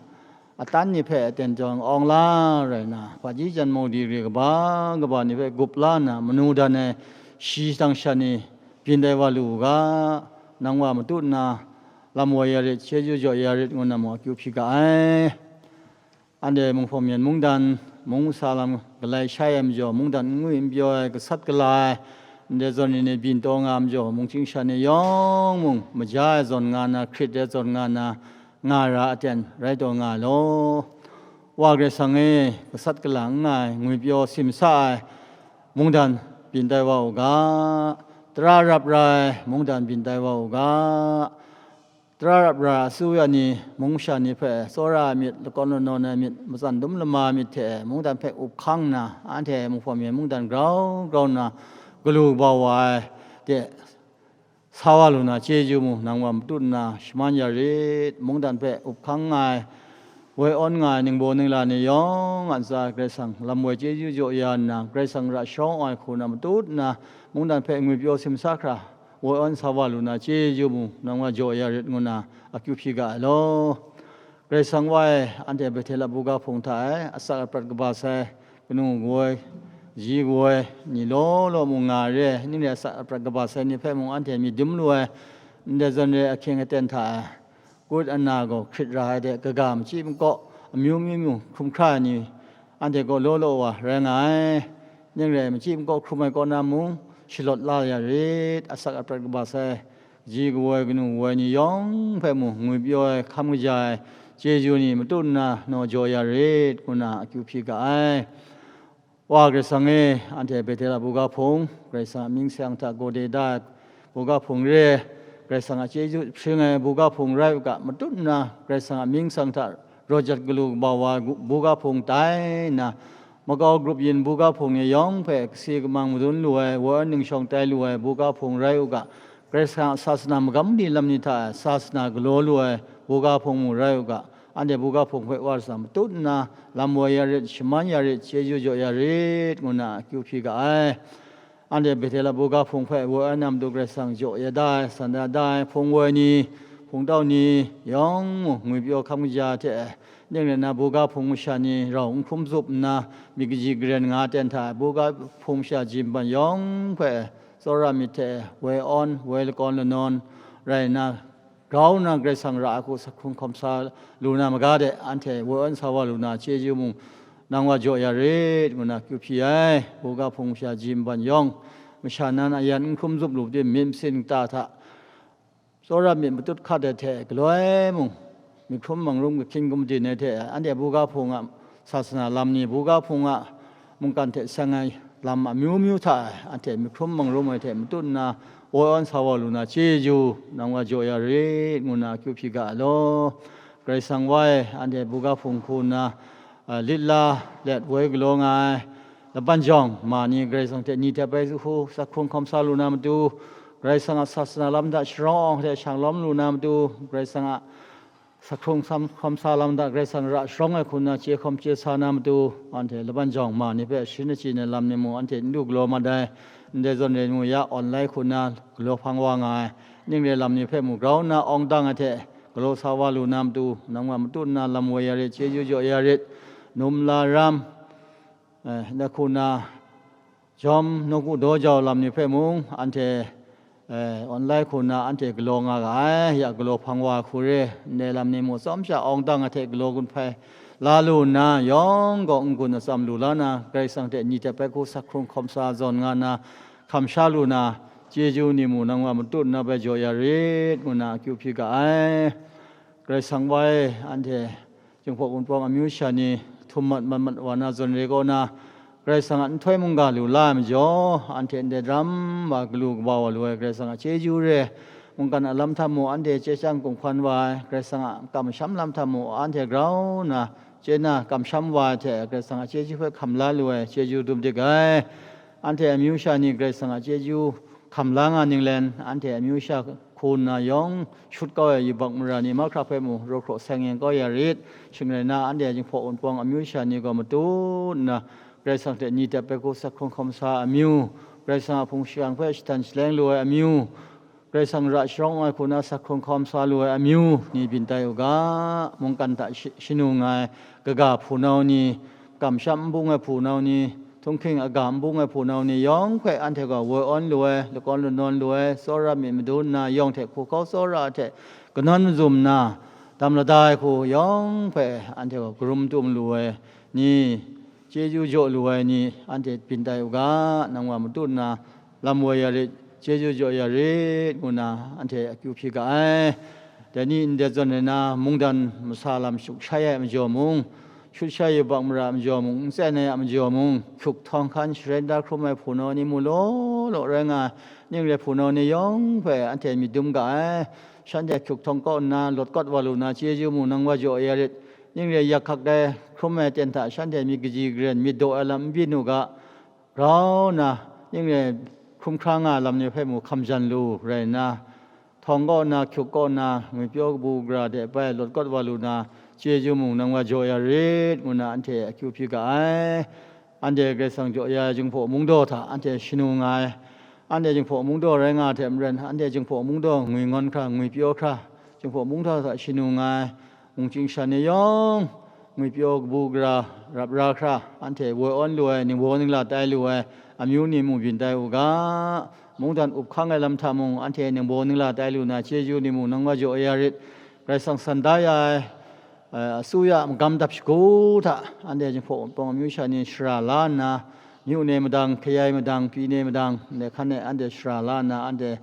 atan ni hpe aten jawng awng la rai na, hpaji janmau di re kaba kaba ni hpe gup la nna, manu dan ai shi shadang sha ni byin tai wa lu u ga, nang wa matut nna, lam woi ya rit, chyeju jaw ya rit, ngu na mung akyu hpyi ga ai. Anhte Munghpawm Myen mungdan, mung masa lam galai shai ai majaw, mungdan n ngwi n pyaw ai, gasat gala ai, ndai zawn ni ni byin taw nga ai majaw, mungchying sha ni yawng mung maja ai zawn nga na, hkrit ai zawn nga na, nga ra aten rai taw nga ai law. Wa Karai Kasang e, gasat gala n nga ai, ngwipyaw simsa ai mungdan byin tai wa u ga, tara rap ra ai mungdan byin tai wa u ga, tara rap ra ai asuya ni, mung masha ni hpe tsawra ai myit, lakawn lanawn ai myit, matsan dum lama ai myit hte mungdan hpe up hkang nna, anhte Munghpawm Myen mungdan grau grau nna galu kaba wa ai de, sa wa lu na chyeju mung nang wa matut nna shaman ya rit, mungdan hpe up hkang nga ai, woi awn nga ai ningbaw ningla ni yawng a ntsa Karai Kasang lam woi chyeju jaw ya nna, Karai Kasang ra sharawng ai hku na matut nna, mungdan hpe ngwipyaw simsa hkra, woi awn sa wa lu na chyeju mung nang wa jaw ya rit, ngu na akyu hpyi ga ai law. Karai Kasang wa e, anhte Bethela buga hpung hta e, asak aprat kaba sai, kanu kawoi, ji kawoi, ni law law mung nga re ai, ning re asak aprat kaba sai ni hpe mung anhte myit dum lu ai, ndai zawn re ahkying aten hta e, Kut Ana gaw hkrit ra ai de, kaga machyi makaw, amyu myu myu hkrum hkra ai ni, anhte gaw law law wa rai nga ai. Ning re ai, machyi makaw hkrum ai kaw na mung, shalawt la ya rit, asak aprat kaba sai, ji kawoi, kanu kawoi ni yawng hpe mung ngwipyaw ai, hkam kaja ai, chyeju ni matut nna naw jaw ya rit, ngu na akyu hpyi ga ai. Wa Karai Kasang e, anhte Bethela buga hpung, Karai Kasang a mying sayang hta gawde da ai buga hpung re, Karai Kasang a chyeju hpring ai buga hpung rai u ga, matut nna Karai Kasang a mying sayang hta rawt jat galu kaba wa ai gu-, buga hpung tai nna, makau grup yin buga hpung ni yawng hpe kasi kamang madun lu ai, woi awn ningshawng tai lu ai buga hpung rai u ga, Karai Kasang a sasana magam di lam ni hta e sasana galaw lu ai buga hpung mung rai u ga, anhte buga hpung hpe Wa Karai Kasang matut nna lam woi ya rit, shaman ya rit, chyeju jaw ya rit, ngu na akyu hpyi ga ai. Anhte Bethela buga hpung hpe woi awn na matu Karai Kasang jaw ya da ai, san da da ai, hpung woi ni, hpung tau ni yawng mung ngwipyaw hkam kaja hte, ning rai nna buga hpung masha ni rau n hkrum zup nna, myit kaji garen nga ten hta, buga hpung masha ji mban yawng hpe tsawra myit hte, woi awn, woi lakawn lanawn rai nna, grau nna Karai Kasang ra ai hku sa hkrung hkawm sa lu na maga de, anhte woi awn sa wa lu na chyeju mung nang wa jaw ya rit, ngu na kyu hpyi ai. Buga hpung masha ji mban yawng, masha nan a yan n hkrum zup lu tim, myit masin kata hta, tsawra myit matut hkat ai hte galoi mung, myit hkrum mangrum kahkying gumdin ai hte, anhte buga hpung a sasana lam ni, buga hpung a mungkan hte seng ai lam amyu myu hta e, anhte myit hkrum mangrum ai hte matut nna, woi awn sa wa lu na chyeju, nang wa jaw ya rit, ngu na akyu hpyi ga ai law. Karai Kasang wa e, anhte buga hpung hku nna, a, lit la let woi galaw nga ai laban jawng ma ni Karai Kasang hte ni hte bai hku sa hkrung hkawm sa lu na matu, Karai Kasang a sasana lam hta sharawng hte shang lawm lu na matu, Karai Kasang a sa hkrung sam hkawm sa lam hta Karai Kasang ra sharawng ai hku nna chye hkawm chye sa na matu, anhte laban jawng ma ni hpe sharin achyi ai lam ni mung anhte n du galaw mat ai. Ndai zawn rai mu ya, online hku nna galaw hpang wa nga ai, ning re lam ni hpe mung grau nna awng dang ai hte galaw sa wa lu na matu, nang wa matut nna lam woi ya rit, chyeju jaw ya rit, num la ram, eh, ndai hku nna jawm nawku daw jau lam ni hpe mung anhte, eh, online hku nna anhte galaw nga ga ai, ya galaw hpang wa hku re, ndai lam ni mung tsawm sha awng dang ai hte galaw gun hpai la lu nna, yawng gaw n-gun atsam lu la nna, Karai Kasang hte ni hte bai hku sa hkrung hkawm sa zawn nga nna, hkam sha lu na, chyeju ni mung nang wa matut nna bai jaw ya rit, ngu nna akyu hpyi ga ai. Karai Kasang wa e, anhte Jinghpaw Wunpawng amyu sha ni htum mat mat mat wa na zawn re kaw na, Karai Kasang a nhtoi mungga lu la ai majaw, anhte ndai daram wa galu kaba wa lu ai Karai Kasang a chyeju re, mungkan a lam hta mung, anhte chye chyang kumhkan wa ai Karai Kasang a kamsham lam hta mung, anhte grau nna chye na kamsham wa ai hte Karai Kasang a chyeju hpe hkam la lu ai chyeju dum dik ai. Anhte amyu sha ni Karai Kasang a chyeju hkam la nga ning len, anhte amyu sha hku nna yawng shut kau ai yubak mara ni mahkra hpe mung raw hkraw seng yen kau ya rit. Shing rai nna, anhte Jinghpaw Wunpawng amyu sha ni gaw matut nna, Karai Kasang hte ni dap ai hku sa hkrung hkawm sa ai amyu, Karai Kasang a hpung shingkang hpe jahten shaleng lu ai amyu, Karai Kasang ra sharawng ai hku na sa hkrung hkawm sa lu ai amyu ni byin tai u ga, mungkan hta shi-, shanu nga ai kaga hpunau ni, kamsham n bung ai hpunau ni, htunghking aga n bung ai hpunau ni yawng hpe anhte gaw woi awn lu ai, lakawn lanawn lu ai, tsawra myit madun nna yawng hte hku kau tsawra hte kanawn mazum nna, dam lada ai hku yawng hpe anhte gaw karum tum lu ai ni, chyeju jaw lu ai ni, anhte byin tai u ga, nang wa matut nna, lam woi ya rit, chyeju jaw ya rit, ngu nna anhte akyu hpyi ga ai. Dai ni ndai zawn rai na, mungdan masa lam shut shai ai majaw mung, shut shai yubak mara majaw mung, n tsen ai a majaw mung, hkyuk htawng hkan sharen da hkrum ai hpunau ni mu law law rai nga ai, ning re hpunau ni yawng hpe anhte myit dum ga ai. Shanhte hkyuk htawng kau nna lawt kawt wa lu na chyeju mung nang wa jaw ya rit, ning re yak hkak dai hkrum ai ten hta shanhte myit kaji karen myit daw ai lam n byin u ga, grau nna, ning re hkrum hkra nga ai lam ni hpe mung hkam jan lu rai nna, htawng kaw nna, hkyuk kaw nna, ngwipyaw kabu gara de bai lawt kawt wa lu na, chyeju mung nang wa jaw ya rit, ngu nna anhte akyu hpyi ga ai. Anhte Karai Kasang jaw ya ai Jinghpaw Mungdaw hta anhte shanu nga ai. Anhte Jinghpaw Mungdaw rai nga ai hte maren, anhte Jinghpaw Mungdaw ngwi ngawn hkra, ngwipyaw hkra, Jinghpaw Mungdaw hta shanu nga ai. Mungchying sha ni yawng, ngwipyaw kabu gara rap ra hkra, anhte woi awn lu ai, ningbaw ningla tai lu ai, amyu ni mung byin tai u ga, mungdan up hkang ai lam hta mung, anhte ningbaw ningla tai lu na chyeju ni mung nang wa jaw ya rit. Karai Kasang san da ya ai, eh, asuya magam dap shagu hta, anhte Jinghpaw Wunpawng amyu sha ni shara la nna, myu ne madang, hkayai madang, pyi ne madang, ndai hkan e anhte shara la nna, anhte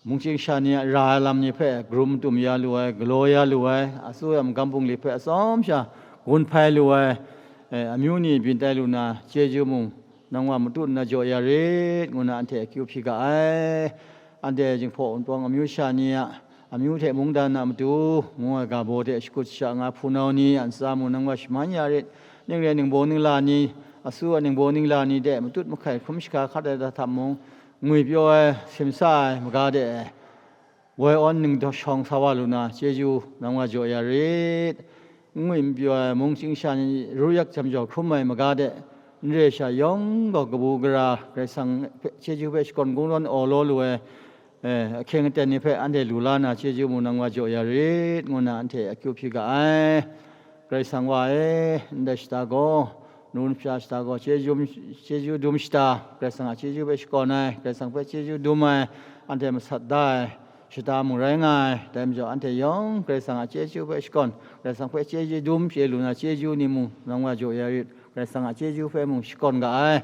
mungchying sha ni a ra ai lam ni hpe karum tum ya lu ai, galaw ya lu ai, asuya magam bungli hpe atsawm sha gun hpai lu ai, eh, amyu ni byin tai lu na chyeju mung, nang wa matut nna jaw ya rit, ngu nna anhte akyu hpyi ga ai. Anhte Jinghpaw Wunpawng amyu sha ni a, amyu hte mungdan a matu, ngu ai ga baw de shakut sha nga hpunau ni a ntsa mung nang wa shaman ya rit. Ning re ningbaw ningla ni, asu a ningbaw ningla ni de matut mahkai hkrum shaga hkat ai da hta mung, ngwipyaw ai, simsa ai, maga de ai, woi awn ning daw shawng sa wa lu na, chyeju nang wa jaw ya rit. N ngwi n pyaw ai mungchying sha ni ru yak jam jau hkrum ai maga de, n re sha yawng gaw kabu gara Karai Kasang hpe, chyeju hpe shakawn kungdawn awlaw lu ai, eh, ahkying aten ni hpe anhte lu la na, chyeju mung nang wa jaw ya rit, ngu na anhte akyu hpyi ga ai. Karai Kasang wa e, ndai shata gaw, nu npya shata gaw, chyeju, chyeju dum shata, Karai Kasang a chyeju hpe shakawn ai, Karai Kasang hpe chyeju dum ai, anhte masat da ai shata mung rai nga ai. Dai majaw, anhte yawng Karai Kasang a chyeju hpe shakawn, Karai Kasang hpe chyeju dum chye lu na, chyeju ni mung nang wa jaw ya rit, Karai Kasang a chyeju hpe mung shakawn ga ai.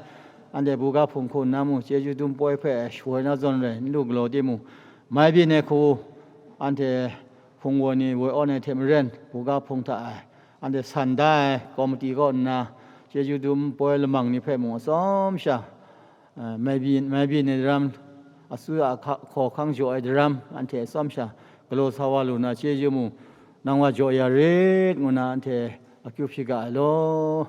Anhte buga hpung hku nna mung, chyeju dum poi hpe shawoi na zawn rai n lu galaw timung, mai byin ai hku, anhte hpung woi ni woi awn ai hte maren, buga hpung hta e, anhte san da ai komiti kaw nna, chyeju dum poi lamang ni hpe mung atsawm sha, eh, mai byin, mai byin ai daram, asuya a hka-, hkaw hkang jaw ai daram, anhte atsawm sha galaw sa wa lu na, chyeju mung nang wa jaw ya rit, ngu na anhte akyu hpyi ga ai law.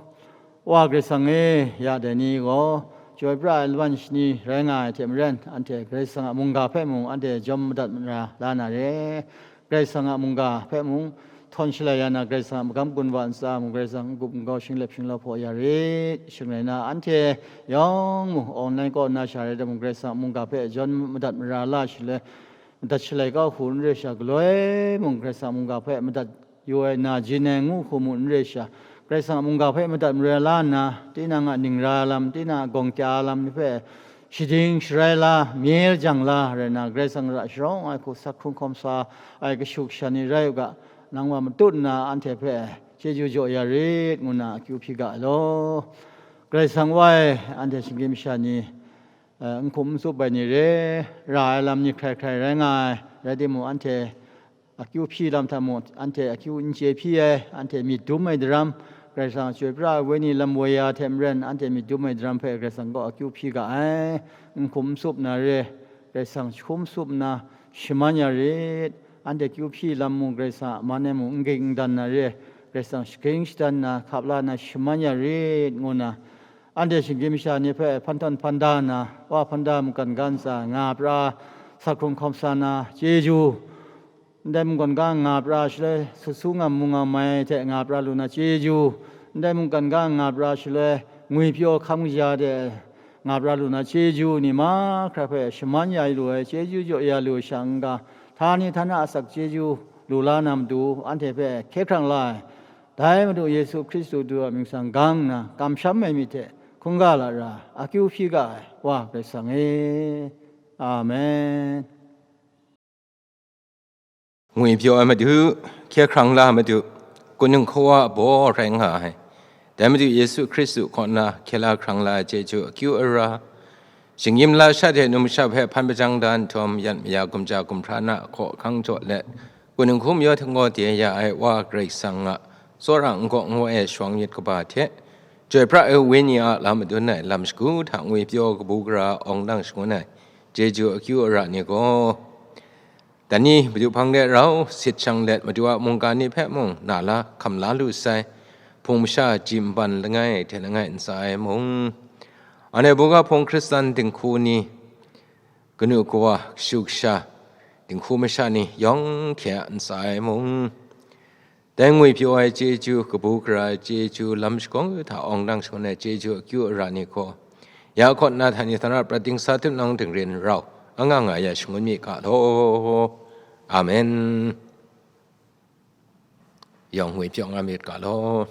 Wa Karai Kasang e, ya dai ni gaw, chyoi pra ai laban shani rai nga ai hte maren, anhte Karai Kasang a mungga hpe mung anhte jawm madat mara la na re. Karai Kasang a mungga hpe mung htawn shalai ya na, Karai Kasang a magam gun wa ntsa mung, Karai Kasang n-gup n-gau, shinglep shinglawp hpaw ya rit. Shing rai na, anhte yawng mung online kaw na sha rai timung, Karai Kasang a mungga hpe jawm madat mara la shaloi, madat shalai kau hku n re sha, galoi mung Karai Kasang a mungga hpe madat yu ai na jin ai ngu hku mu n re sha, Karai Kasang a mungga hpe madat mara la nna, tinang a ning ra ai lam, tinang a gawng kya ai lam ni hpe shading sharai la, myel jang la rai na, Karai Kasang ra sharawng ai hku sak hkrung hkawm sa ai kashu kasha ni rai u ga, nang wa matut nna anhte hpe chyeju jaw ya rit, ngu nna akyu hpyi ga ai law. Karai Kasang wa e, anhte shinggyim masha ni, eh, n hkum n tsup ai ni re, ra ai lam ni hkrai hkrai rai nga ai, rai timung, anhte akyu hpyi lam hta mung, anhte akyu n chye hpyi ai, anhte myit dum ai daram, Karai Kasang chyoi pra ai wenyi lam woi ya hte maren, anhte myit dum ai daram hpe Karai Kasang gaw akyu hpyi ga ai. N hkum n tsup na re, Karai Kasang jahkum tsup nna shaman ya rit, anhte akyu hpyi lam mung, Karai Kasang a man e mung, n ging n dan na re, Karai Kasang shagring shadan nna, hkap la nna shaman ya rit, ngu nna, anhte shinggyim masha ni hpe hpan htawn hpan da nna, wa hpan da mungkan ga ntsa nga pra, sak hkrung hkawm sa na, chyeju, ndai mungkan ga nga pra shaloi, sut su ngam mu ngam ai hte nga pra lu na chyeju, ndai mungkan ga nga pra shaloi, ngwipyaw hkam kaja de nga pra lu na chyeju ni mahkra hpe shaman ya lu ai, chyeju jaw ya lu ai sha n-ga, htani htana asak chyeju lu la na matu, anhte hpe hkye hkrang la ai, dai Madu Yesu Hkristu du a mying sang gang nna, kamsham ai myit hte hkungga la ra, akyu hpyi ga ai Wa Karai Kasang e. Amen. Ngwipyaw ai Madu, hkye hkrang la ai Madu, kaning kawa baw rai nga ai. Dai Madu Yesu Hkristu kaw na hkye la hkrang la ai chyeju akyu ara, shinggyim lasha hte numsha hpe hpan hpajang da nhtawm, yan maya gumja gumhpraw na hkaw hkang jaw let, kaning hku mayaw htinggaw de ya ai Wa Karai Kasang a tsawra n-gaw n-gaw e shawng myit kaba hte, chyoi pra ai Wenyi a lam madun ai lam shagu hta ngwipyaw kabu gara awng dang shangun ai chyeju akyu ara ni gaw, dan ni Madu hpang de rau sit shang let, Madu a mungga ni hpe mung na la hkam la lu sai, hpung masha ji nban langai hte langai ntsa e mung, anhte buga hpung Hkristan dinghku ni, kanu kawa, kashu kasha, dinghku masha ni yawng hkye a ntsa e mung, dai ngwipyaw ai chyeju, kabu gara ai chyeju, lam shakawng hta awng dang shangun ai chyeju akyu ara ni gaw, ya kaw nna htani htana prat dingsa htunawng dingrin rau anga nga ya shangun mi ga law. Amen. Yawng ngwipyaw nga myit ga law.